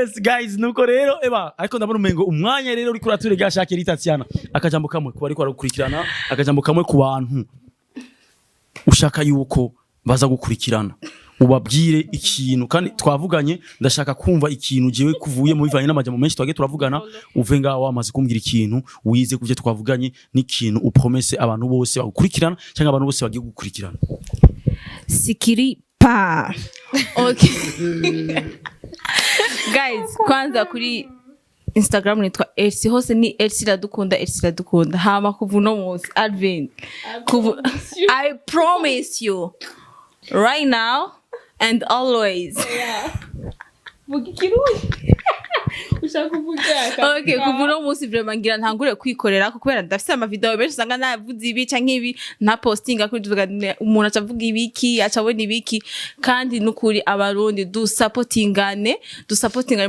Yes guys, nuko rero eba, ariko ndabona umengo umwanya rero uriko uraturega. Shakira Tatiana, akajambo kamwe kuba ariko aragukurikirana, akajambo kamwe ku bantu ushaka yuko baza gukurikirana, ubabwire ikintu. Kandi twavuganye, ndashaka kumva ikintu jewe kuvuye mu bivanye n'amajambo menshi twagiye turavugana, uve ngaho wamaze kumbwira ikintu wize kuvyo twavuganye n'ikintu upromesse abantu bose bagukurikirana cyangwa abantu bose bagiye gukurikirana. Sikiri pa. Okay guys, kwanza kuri Instagram nitwa Elsie, hose ni Elsie Iradukunda, Elsie Iradukunda. Hama kuva uno munsi, Alvin, kuva, I promise you right now and always. Vuga Ikirundi, ushaka kuvuga. Okay, kuva uno munsi vraiment ngira ntangure kwikorera, kubera ndafise amavideo menshi usanga navuze ibi canke ibi nta postinga kuri tuvuga umuntu aca avuga ibiki, aca abona ibiki. Kandi nukuri Abarundi dusapotingane, dusapotingane.